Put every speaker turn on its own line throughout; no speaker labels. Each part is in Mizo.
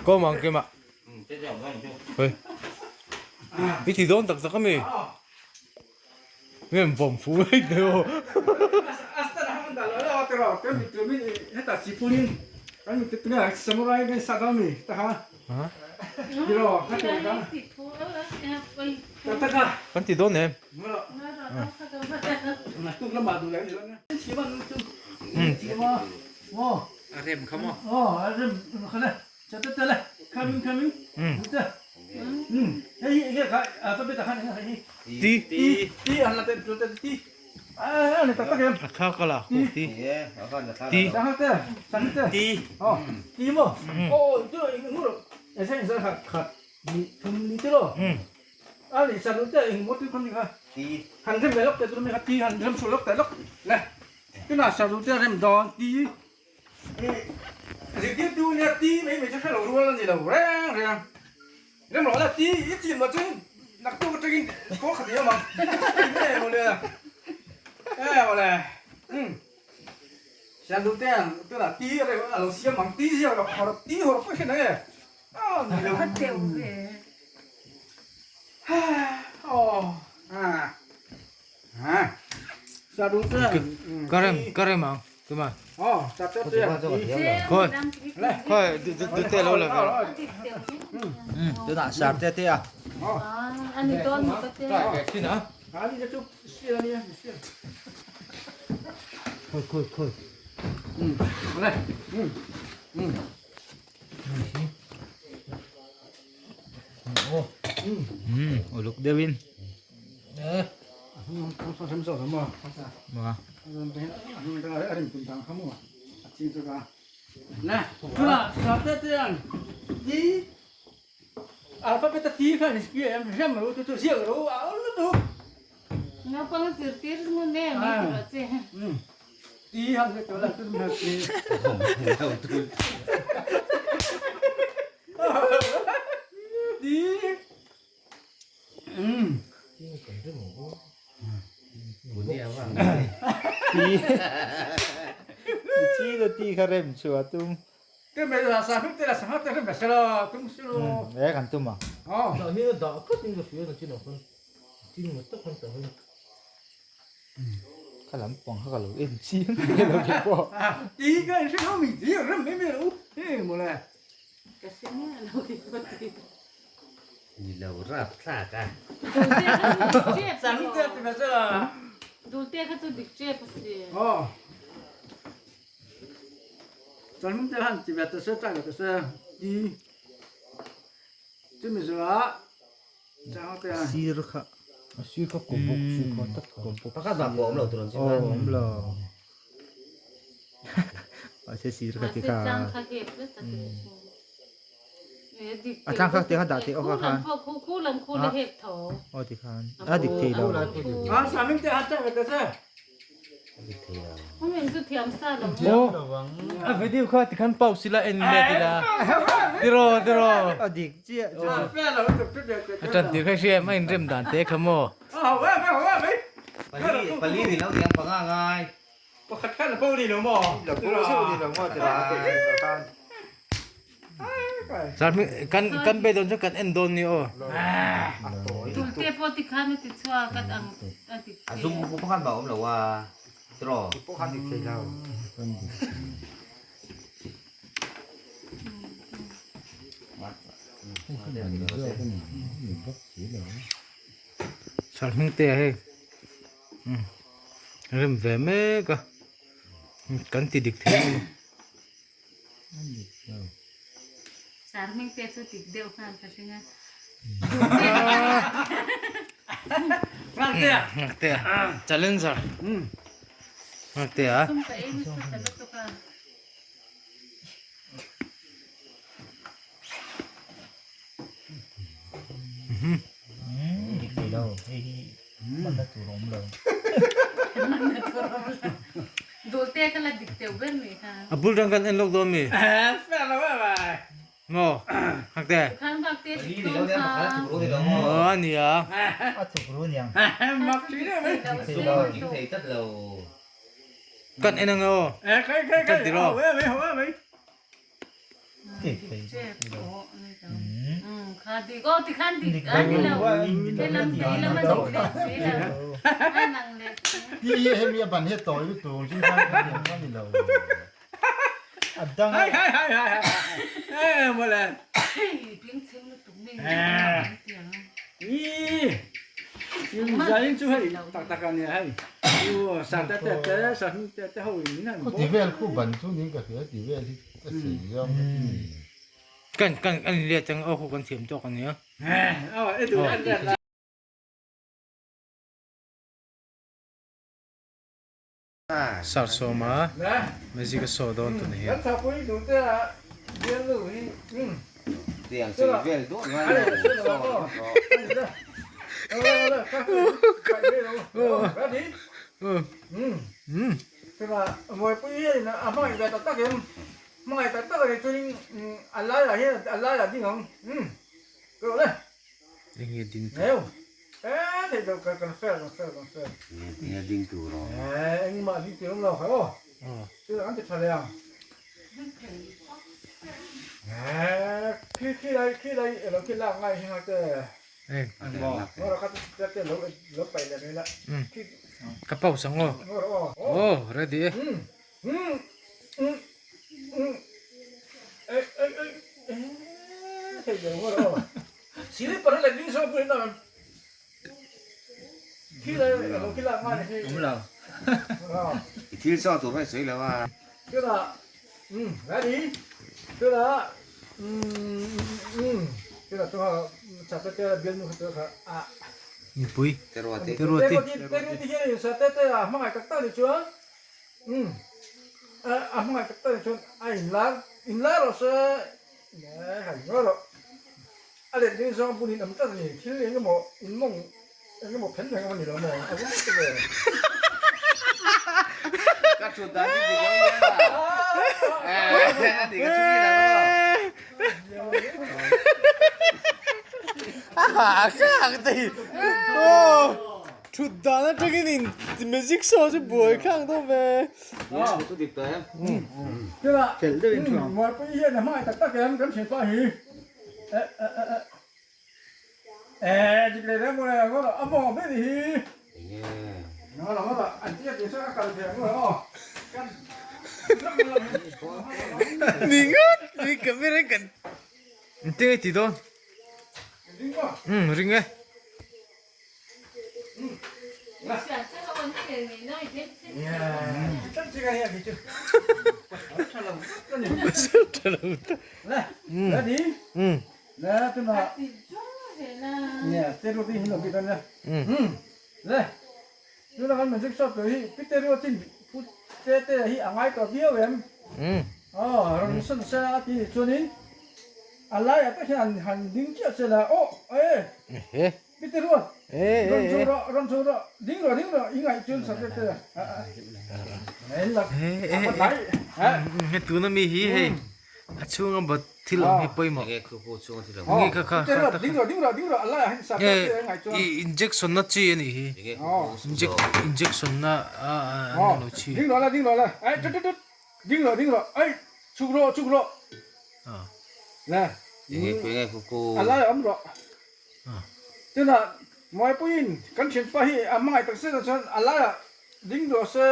Kawm ang kema. Hei. I ti dawn tak tak ami. Nge vawm fu mai te aw. Kan ti dawn em? Ti a tha ka la khu ti ti ti
Zirtirtu nia ti mai mai chu hre lo rual a ni lo reng reng. Rem rawh la ti i chin loh chuan naktuk atangin kawl khat i awm ang. Eng nge mawle e mawle umm Sian duh te ang tunah ti a reuh a lo siam ang ti ziak loh hawrh ti hawrh pawh hian eng nge a ni lo. Aw a Sian duh te ang
Ka rem ka rem ang. Tuma. Khoi. Khoi dute lo la ve.
Tuna sar te te a.
Ani don mo ka te.
Sin a. Khoi khoi khoi.
Uluk deuhin.
Naupang zirtir ngun e mai ti rawh che.
Chi na ti kha rem chu a tum. E kan tum a. Kha lampang kha ka lo en chiang nge lo ke pawh.
Ka hre miah lo ke pawh ti.
Ni lo rap thlak a.
Dulte kha chu dik tep a si.
Sir kha.
Sir kha kawm bawk sir kha tak kawm bawk.
Pakhat bak pawh awm lo tur ang chu.
Aw awm lo. Mahse sir kha ti kha.
Tlang kha hep vek a ti.
A tlang kha ti kha dah teh awk a khan.
Khu lam khu la hep tho.
Aw ti khan. A dik thei lo.
A video kha tikhan pause ila en let ila tiraw tiraw
a dik chiah chu
a tan tir kha hria em a inrem dan te kha maw
Pali pali ni lo tiang panga ngai.
Pakhat khan a bo ni lo maw?
Lo bo zeuh ni lo maw tiraw khan.
Kan kan be dawn chu kan en dawn ni aw.
Tulte pawh tikhan a ti chhuak a ang a dik
A zum pawh khan ba awm lo a tiraw.
Pawh khan dik thei lo.
Sar hming te a hei rem ve mek a kan ti dik thei ang emaw.
Sar hming te chu dik deuh khan ka hring a.
Ngaktea. Ngaktea. Challenger. Ngaktea.
Sum ka ei nasa ta lutuk a.
Dik thei lo. Hei hi hmanna tur a awm lo.
Hmanna tur a awm lo. Duhte ka la dik teuh ber mai kha.
A bul rang kan en lawk dawn mi? Maw? Ngakte.
Khan ngakte dik dawn kha.
Aw a nia.
A chuk ru niang.
Mak thin em mai.
Dik thei lo.
Dik thei tlat lo.
Kan en ang aw.
Eh kai kai kai.
Kan ti rawh.
Ho e mai ho e mai.
Kha dik aw ti khan dik a ni lo. He lam he lam a dik leh si lo. A nang leh si.
Ti hi hemi a ban hi a tawi lutuk ang chu khan a lian kha ni lo. A dang a.
Hai hai hai hai hai. Eh mawle.
Bing chheng lutuk mi an ti ang.
Ii. Zain chu hei tak tak a nia hei. U sa te te te sa hming te te ho in han
Khu ti vel khu ban chu ning ka hria ti vel hi ka sei zawng a ti ni.
Kan kan an let ang aw khu kan thiam tawk a nia.
Aw e duh an let la.
Sar sawma magic a saw dawn tun hian. Enge ding tur. Ka pause ang aw. Aw ready e. Mipui teruati.
Umm a hmangaih tak tak chuan a inlar inlar rawh se han ngawi rawh a let ding zawng bun in awm tlat a ni thil eng emaw in mawng eng emaw phen reng a ni lo maw a vum ta ve.
Ka thut dan hi dik lo nia a dik a chhungin ang aw.
A hah khak te hi aw. Thut dan atangin in magic show chu buai khang dawn ve.
Fel deuhin thu ang. Mualpui hian a hmangaih tak tak em kan thianpa hi. Eh dik leh reng mawle ngawt a mawng ber hi. Ngawt ngawt an tia tih sawn a kal thei ang ngawt aw. Kan
Ni ngawt ni camera kan Engtin nge ti dawn? Umm ring e.
Pite ruat, rawn chho rawh, rawn chho rawh, ding rawh, ding rawh, i ngaih chuan sak te a lak a va hnai.
He tuna mi hi hei a chhunga bawt thil awm hi pawimawh.
Enge khu khu chhunga thil awm.
Enge kha kha
Pite ruat, ding rawh, ding rawh, ding rawh, a laiah hian sak te i ngaih chuan.
I injection na chi a nih hi.
Enge khu khu
Injection na a a lo chi.
Ding rawh la, ding rawh la, ai tut tut tut, ding rawh, ding rawh, ai chhuk rawh, chhuk rawh. Le.
Enge khu enge khu khu.
A laiah awm rawh. Tunah Maipuiin kan thianpa hi a hmangaih tak zet ah chuan a laiah ding rawh se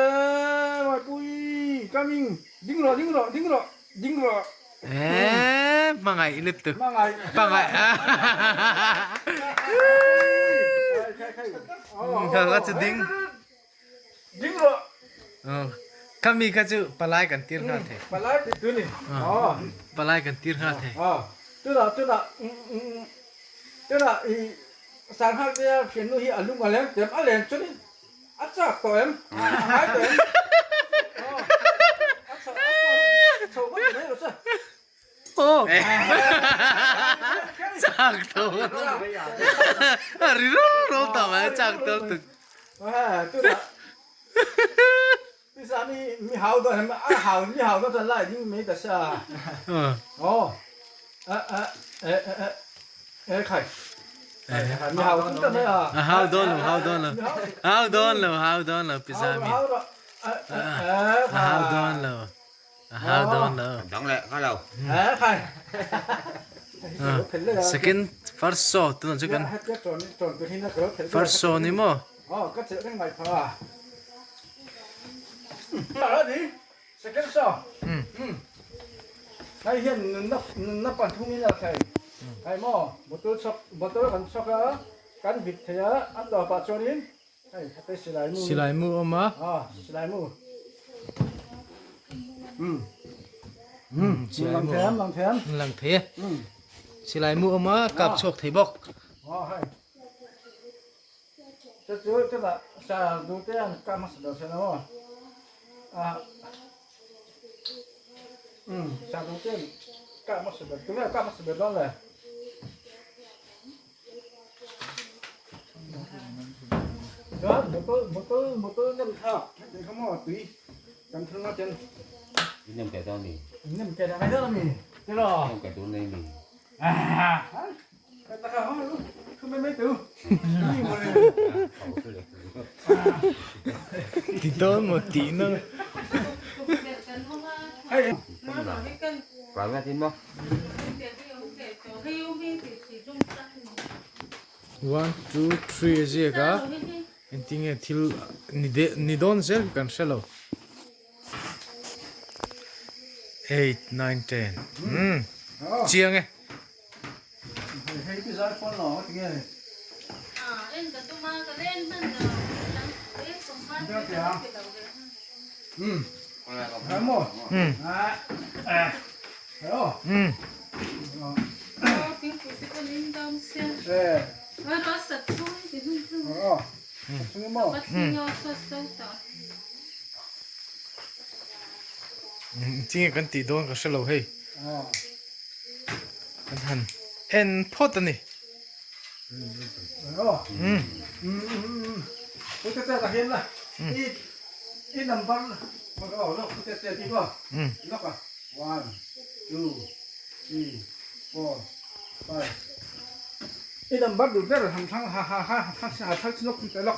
Maipui coming ding rawh ding rawh ding rawh ding rawh.
Eee hmangaih lutuk
hmangaih
hmangaih kha chu ding
ding rawh
khami kha chu palai kan tir nghal thei
palai ti tu ni
palai kan tir nghal thei
tunah tunah tunah i sanghal te thiannu hi a lung a leng tem a len chuanin a chak tawh em a ngai tawh em a chho vat mai rawh che
Chak tawh a ri ro ro tawh mai chak tawh tuk.
Mi hau dawn em a hau mi hau dawn chuan lai ding mai ta sia. Aw a a e e e khai. Mi hau dawn ta mai a.
A hau dawn lo hau dawn lo hau dawn lo hau dawn lo pizza mi.
Hau rawh.
A hau dawn lo. A hau dawn lo.
Dang leh kha lo.
Second first show tunah chu kan first show ni maw?
Second show. Hei hian nunna nunna pathum in a thei. Hei maw bottle chhawk bottle kan chhawk a kan vit thei a a tawpah chuanin hei hete silai mu
Silai mu a awm a.
Aw silai mu.
Silai
Lang
mu
thei am lang thei am.
Lang thei e. Silai mu a awm a kap chhuak thei bawk.
Aw hei. Chu chu chutah sa duh te an kah hmasa ber thin a maw? Ah umm sa duh te an kah hmasa ber tunge a kah hmasa ber dawn le? Chuan bottle bottle bottle nem thlak heti kha maw tui kan thlang a chen.
In nem keh dawn mi?
In nem keh dawn mai dawn a mi? Tiraw?
Nem keh dawn nei mi?
Ti dawn maw tih na. One two three a ziak a engtinge thil ni dawn zel kan hre lo. Eight nine ten umm chiang e. Tinge kan tih dawn ka hre lo hei. Kan han en phawt a ni.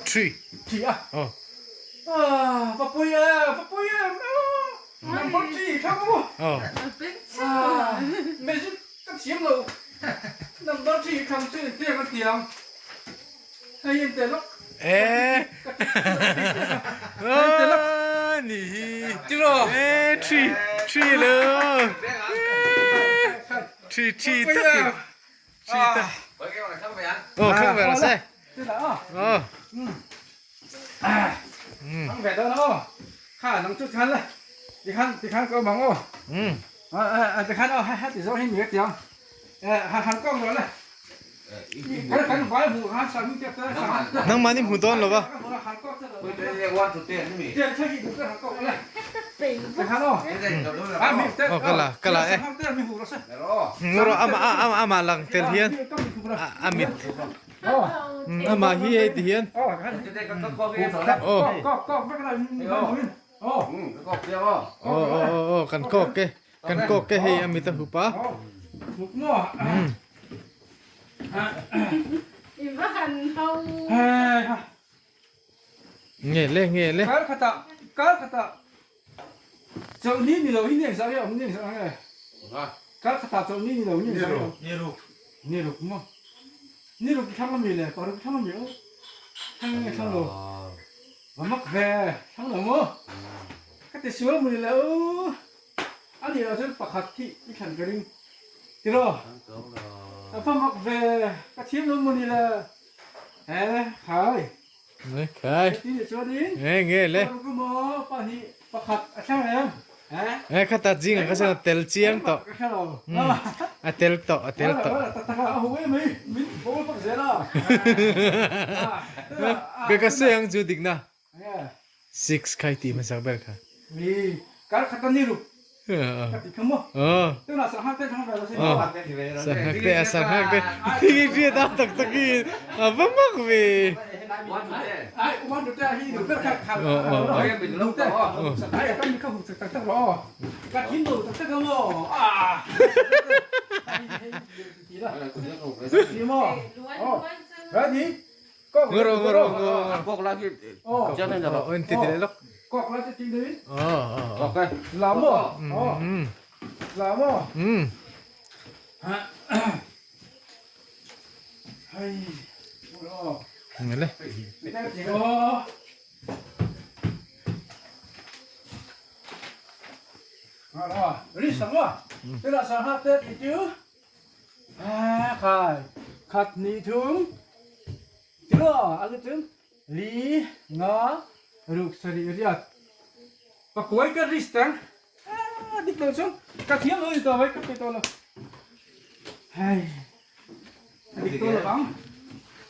Three. Aw. Aw. Eh. Aw ni hi. Eh three three lo. Three three tak. Three tak. Aw khang ve ra se. Aw.
Thang ve dawn aw. Kha nang chu khan la. Ti khan ti khan ka awm ang aw. Ti khan aw ha ti zawng hi mi ka ti ang. Ha han kawng rawh le. Kan kan vai hmuh khan sa mi te te sa.
Nangmahni hmu dawn lo va. Aw ka la ka la e. Ngawr ama ama lang tel hian a mit. Amah hi hei ti hian aw aw aw aw kan kawk e kan kawk e hei a mit a hup a nge le nge le
Ni ruk thlang ami le paruk thlang ami aw thlang nge thlang lo va mak ve thlang lo maw ka ti sual mawni le aw a nih loh chuan pakhat hi i thlan ka ring tiraw a va mak ve ka thiam lo mawni le he khai
khai
ti nih chuanin
nge nge le
paruk emaw pahnih pakhat a thlang em
He khata zing ah kha chuan a tel chiang tawh. A tel tawh, a tel tawh. Ka ka sawi ang chu dikna. Six khai tih hmasak ber kha. Aw. Sanghak te a sanghak te thing i hriat a tak tak hi a va mak ve. Ngawr aw ngawr aw ngawr aw.
Kawk la chu tih deuhin.
Aw.
Kawk e. La maw? Aw. La maw? Hei. Aw.
Ngale.
Aw. Aw. Ri sang wa. Te la sang ha te ti chu. A khai. Khat ni thum. Tilo a lu chun li nga ruk sarih riat pakuai ka risk tang a dik lo chung ka thiam lo ni tawh mai ka pe tawh lo hei a dik tawh lo ang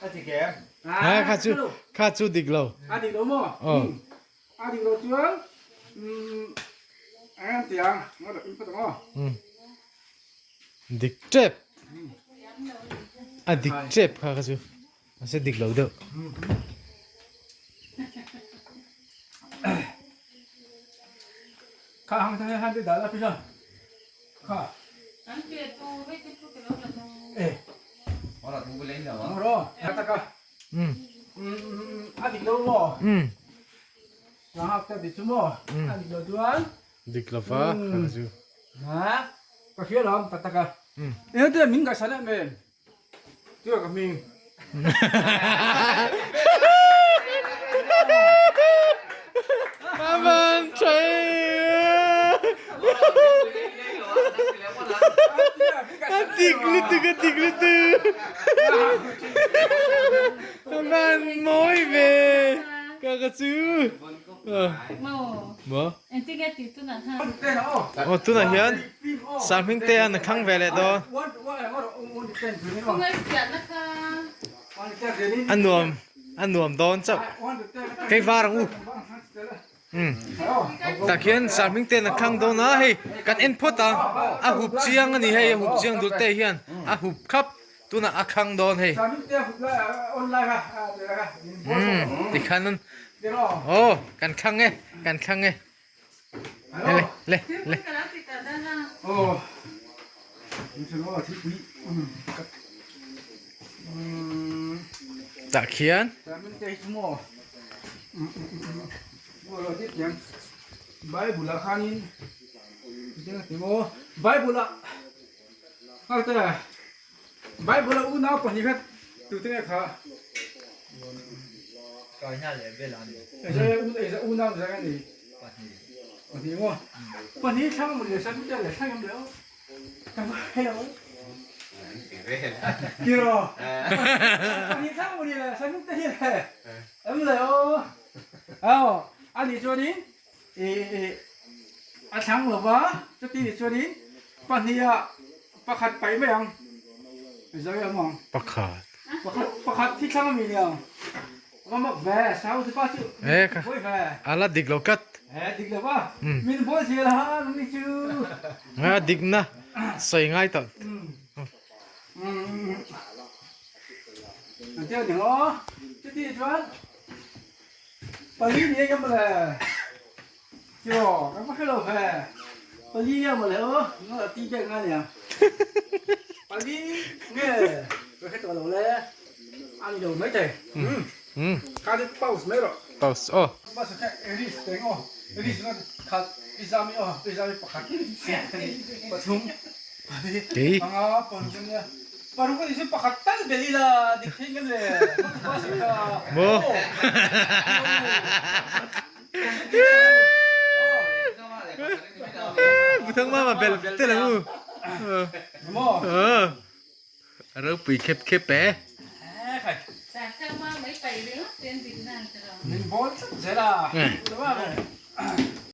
a dik em
ha kha chu kha chu dik lo
a dik lo maw a dik lo chuan an ti ang nga in phawt ang aw
Dik tep. A dik tep kha kha chu. Mahse dik lo deuh.
Kha hang thang han ti dah la pisa. Kha.
An pe tu hei te thu te lo la no.
Eh.
Ora tu le na wa.
Ro. Ta ka. A dik lo mo. Na hak ta di chu mo. A dik lo chuan.
Dik lo va kha kha chu.
Ha ka hria lo tak tak a. Eng te min ngaihsan em em. Chu ka hming.
Aman chai. Dik lutuk a dik lutuk. Aman mawi ve ka kha chu. Maw? Aw tunah hian Sanghming te an khang ve leh dawn. A nuam a nuam dawn chauh. Kei var ang u. Umm tah khian Sanghming te an khang dawn a hei kan en phawt a a hup chiang a ni hei a hup chiang dul te hian a hup khap tunah a khang dawn hei. Umm tikhan an aw kan khang e kan khang e. Le le le. Tah khian.
Bible a unau pahnih kha tute nge kha?
Kaina leh Bela ni.
Eza unau zai a ni.
Pahnih.
Pahnih maw? Pahnih thlang maw le san te le thlang em le aw. Ka va hei lo. Tiro. Pahnih thlang maw le san te hi le. Em le aw. Aw ani chuanin i a thlang lova chuti ni chuanin pahnih ah pakhat paih mai ang zai ang ang
pakhat
pakhat pakhat thi thlang ami ni ang va mak ve sau te pa chu
e ka
boi ve
ala dik lo kat
e dik lo ba min boi zel ha ni chu
nga dik na sawi ngai tawh
Ang tiang ni ho chuti chuan Pali ni eng emaw le tiraw ka va hrelo ve pali emaw le aw nga ti bek nga nia pali nge ka hre tawh lo le a ni lo mai thei kha chu pause mai rawh
pause aw
pause kha eris te eng aw eris nga khat izami aw izami pakhat pathum pali panga paruk ania Paruk a nih chu pakhat tal belh ila dik thei ngam le
Maw Buthang mama belh tel ang u A ropui khep khep e
Min
bawl tlat zel a.